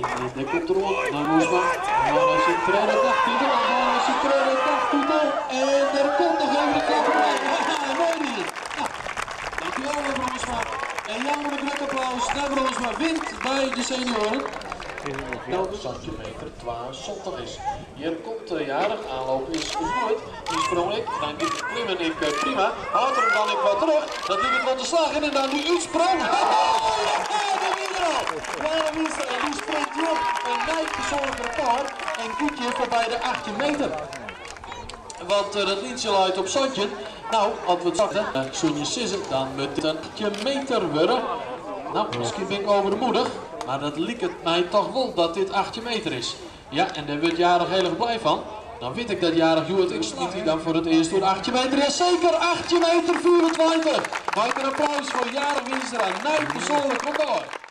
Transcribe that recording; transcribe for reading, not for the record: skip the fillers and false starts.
En dêr komt er oan, nei Moesma. Nei syn tredde dagtitel, nei syn tredde dagtitel. En der komt noch even de klap erbij. Moai is it. Nou, dankjewel Bromsma. En jou him in grut applaus. Nei Bromsma wint by de senioaren. Nou, centimeter 72 is. Hjir komt de Jarig, aanloop is goed. Die sprong ik, dan giet it klimmen ek prima. Hâldt er him dan ek wat terug? Dat liket wol te slagjen en dan dy útsprong. Ja, dêr wie er al. Jarig Wierstra en dy springt op in nij persoanlik rekôr en giet hjir foarby de 18 meter. Want dat lyntsje leit op 17. Nou, as we it sa soene je sizze, dan moat it in 18 meter wurde. Nou, miskien bin ik overmoedig, mar dat liket my toch wol dat dit 18 meter is. Ja, en dêr wurdt Jarig hiel erch blij fan. Dan wit ik dat Jarig hjoed ek smyt hy dan foar it earst oer 18 meter. Ja, seker 18 meter 24. Mei in applaus foar Jarig Wierstra, nij persoanlik rekôr.